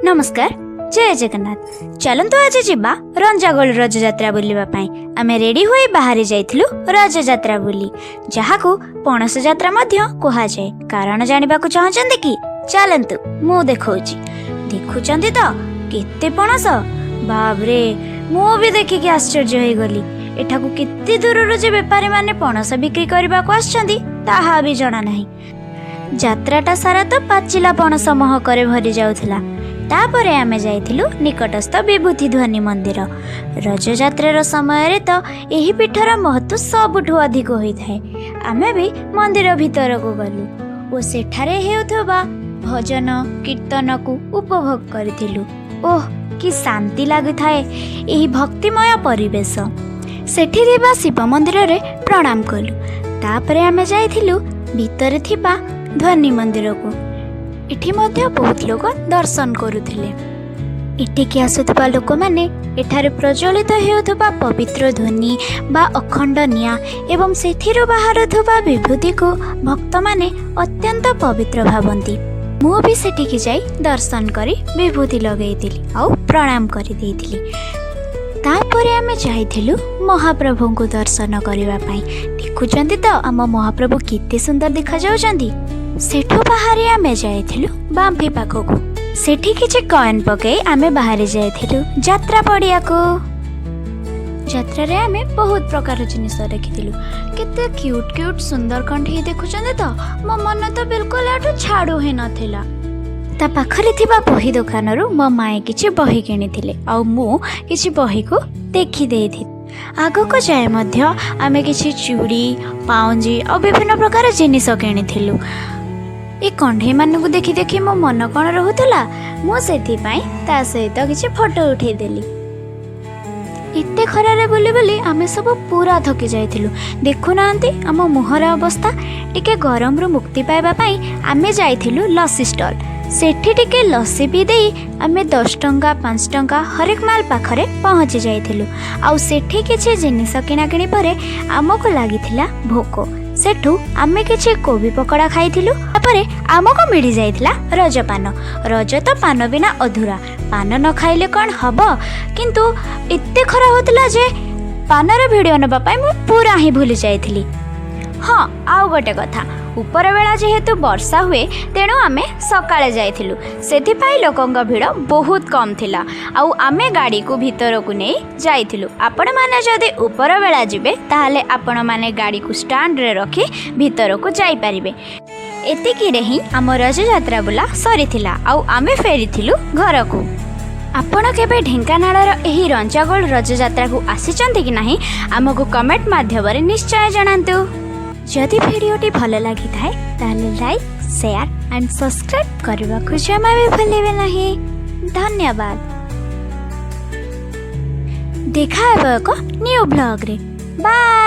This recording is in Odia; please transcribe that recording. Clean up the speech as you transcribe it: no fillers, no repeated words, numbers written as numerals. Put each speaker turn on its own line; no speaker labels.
ନମସ୍କାର, ଜୟ ଜଗନ୍ନାଥ। ଚାଲନ୍ତୁ, ଆଜି ଯିବା ରଞ୍ଜାଗୋଳ ରଜଯାତ୍ରା ବୁଲିବା ପାଇଁ। ଆମେ ରେଡ଼ି ହୋଇ ବାହାରି ଯାଇଥିଲୁ ରଜଯାତ୍ରା ବୁଲି, ଯାହାକୁ ପଣସ ଯାତ୍ରା ମଧ୍ୟ କୁହାଯାଏ। କାରଣ ଜାଣିବାକୁ ଚାହୁଁଛନ୍ତି କି? ଚାଲନ୍ତୁ, ମୁଁ ଦେଖାଉଛି। ଦେଖୁଛନ୍ତି ତ କେତେ ପଣସ? ବାବରେ, ମୁଁ ବି ଦେଖିକି ଆଶ୍ଚର୍ଯ୍ୟ ହେଇଗଲି। ଏଠାକୁ କେତେ ଦୂରରୁ ଯେ ବେପାରୀମାନେ ପଣସ ବିକ୍ରି କରିବାକୁ ଆସିଛନ୍ତି, ତାହା ବି ଜଣା ନାହିଁ। ଯାତ୍ରାଟା ସାରା ତ ପାଚିଲା ପଣସ ମହକରେ ଭରି ଯାଉଥିଲା। ତାପରେ ଆମେ ଯାଇଥିଲୁ ନିକଟସ୍ଥ ବିଭୂତି ଧ୍ୱନି ମନ୍ଦିର। ରଜଯାତ୍ରାର ସମୟରେ ତ ଏହି ପୀଠର ମହତ୍ଵ ସବୁଠୁ ଅଧିକ ହୋଇଥାଏ। ଆମେ ବି ମନ୍ଦିର ଭିତରକୁ ଗଲୁ ଓ ସେଠାରେ ହେଉଥିବା ଭଜନ କୀର୍ତ୍ତନକୁ ଉପଭୋଗ କରିଥିଲୁ। ଓଃ, କି ଶାନ୍ତି ଲାଗୁଥାଏ ଏହି ଭକ୍ତିମୟ ପରିବେଶ! ସେଠି ଥିବା ଶିବ ମନ୍ଦିରରେ ପ୍ରଣାମ କଲୁ। ତାପରେ ଆମେ ଯାଇଥିଲୁ ଭିତରେ ଥିବା ଧ୍ୱନି ମନ୍ଦିରକୁ। ଏଠି ମଧ୍ୟ ବହୁତ ଲୋକ ଦର୍ଶନ କରୁଥିଲେ। ଏଠିକି ଆସୁଥିବା ଲୋକମାନେ ଏଠାରେ ପ୍ରଜ୍ୱଳିତ ହେଉଥିବା ପବିତ୍ର ଧ୍ୱନି ବା ଅଖଣ୍ଡ ନିଆଁ ଏବଂ ସେଥିରୁ ବାହାରୁଥିବା ବିଭୂତିକୁ ଭକ୍ତମାନେ ଅତ୍ୟନ୍ତ ପବିତ୍ର ଭାବନ୍ତି। ମୁଁ ବି ସେଠିକି ଯାଇ ଦର୍ଶନ କରି ବିଭୂତି ଲଗେଇଥିଲି ଆଉ ପ୍ରଣାମ କରିଦେଇଥିଲି। ତାପରେ ଆମେ ଯାଇଥିଲୁ ମହାପ୍ରଭୁଙ୍କୁ ଦର୍ଶନ କରିବା ପାଇଁ। ଦେଖୁଛନ୍ତି ତ, ଆମ ମହାପ୍ରଭୁ କେତେ ସୁନ୍ଦର ଦେଖାଯାଉଛନ୍ତି! ସେଠୁ ବାହାରି ଆମେ ଯାଇଥିଲୁ ବାମ୍ଫି ପାଖକୁ। ସେଠି କିଛି କଏନ୍ ପକେଇ ଆମେ ବାହାରି ଯାଇଥିଲୁ ଯାତ୍ରା ପଡ଼ିଆକୁ। ଯାତ୍ରାରେ ଆମେ ବହୁତ ପ୍ରକାର ଜିନିଷ ଦେଖିଥିଲୁ। କେତେ କ୍ୟୁଟ୍ କ୍ୟୁଟ୍ ସୁନ୍ଦର କଣ୍ଢେଇ, ଦେଖୁଛନ୍ତି ତ? ମୋ ମନ ତ ବିଲକୁଲ ଏଠୁ ଛାଡ଼ୁ ହିଁ ନଥିଲା। ତା ପାଖରେ ଥିବା ବହି ଦୋକାନରୁ ମୋ ମାଏ କିଛି ବହି କିଣିଥିଲେ ଆଉ ମୁଁ କିଛି ବହିକୁ ଦେଖି ଦେଇଥିଲି। ଆଗକୁ ଯାଇ ମଧ୍ୟ ଆମେ କିଛି ଚୁଡ଼ି, ପାଉଁଜି ଆଉ ବିଭିନ୍ନ ପ୍ରକାର ଜିନିଷ କିଣିଥିଲୁ। ଏ କଣ୍ଢେଇମାନଙ୍କୁ ଦେଖି ଦେଖି ମୋ ମନ କ'ଣ ରହୁଥିଲା। ମୁଁ ସେଥିପାଇଁ ତା ସହିତ କିଛି ଫଟୋ ଉଠେଇଦେଲି। ଏତେ ଖରାରେ ବୁଲି ବୁଲି ଆମେ ସବୁ ପୁରା ଥକି ଯାଇଥିଲୁ। ଦେଖୁନାହାନ୍ତି ଆମ ମୁହଁର ଅବସ୍ଥା? ଟିକେ ଗରମରୁ ମୁକ୍ତି ପାଇବା ପାଇଁ ଆମେ ଯାଇଥିଲୁ ଲସି ଷ୍ଟଲ୍। ସେଠି ଟିକେ ଲସି ପିଇ ଦେଇ ଆମେ 10 ଟଙ୍କା, 5 ଟଙ୍କା ହରେକ ମାଲ ପାଖରେ ପହଞ୍ଚି ଯାଇଥିଲୁ। ଆଉ ସେଠି କିଛି ଜିନିଷ କିଣାକିଣି ପରେ ଆମକୁ ଲାଗିଥିଲା ଭୋକ। ସେଠୁ ଆମେ କିଛି କୋବି ପକୋଡ଼ା ଖାଇଥିଲୁ। ତାପରେ ଆମକୁ ମିଳିଯାଇଥିଲା ରଜପାନ। ରଜ ତ ପାନ ବିନା ଅଧୁରା। ପାନ ନ ଖାଇଲେ କ'ଣ ହବ? କିନ୍ତୁ ଏତେ ଖରା ହେଉଥିଲା ଯେ ପାନର ଭିଡ଼ିଓ ନେବା ପାଇଁ ମୁଁ ପୁରା ହିଁ ଭୁଲି ଯାଇଥିଲି। ହଁ, ଆଉ ଗୋଟେ କଥା, ଉପର ବେଳା ଯେହେତୁ ବର୍ଷା ହୁଏ, ତେଣୁ ଆମେ ସକାଳେ ଯାଇଥିଲୁ। ସେଥିପାଇଁ ଲୋକଙ୍କ ଭିଡ଼ ବହୁତ କମ୍ ଥିଲା ଆଉ ଆମେ ଗାଡ଼ିକୁ ଭିତରକୁ ନେଇ ଯାଇଥିଲୁ। ଆପଣମାନେ ଯଦି ଉପର ବେଳା ଯିବେ, ତାହେଲେ ଆପଣମାନେ ଗାଡ଼ିକୁ ଷ୍ଟାଣ୍ଡରେ ରଖି ଭିତରକୁ ଯାଇପାରିବେ। ଏତିକିରେ ହିଁ ଆମ ରଜଯାତ୍ରା ବୁଲା ସରିଥିଲା ଆଉ ଆମେ ଫେରିଥିଲୁ ଘରକୁ। ଆପଣ କେବେ ଢେଙ୍କାନାଳର ଏହି ରଞ୍ଜାଗୋଳ ରଜଯାତ୍ରାକୁ ଆସିଛନ୍ତି କି ନାହିଁ, ଆମକୁ କମେଣ୍ଟ ମାଧ୍ୟମରେ ନିଶ୍ଚୟ ଜଣାନ୍ତୁ। ଯଦି ଭିଡ଼ିଓଟି ଭଲ ଲାଗିଥାଏ, ତାହେଲେ ଲାଇକ୍, ସେୟାର ଆଣ୍ଡ ସବସ୍କ୍ରାଇବ୍ କରିବାକୁ ଜମା ବି ଭୁଲିବେ ନାହିଁ। ଧନ୍ୟବାଦ। ଦେଖା ହେବ ଏକ ନ୍ୟୁ ବ୍ଲଗ୍ରେ। ବାଏ।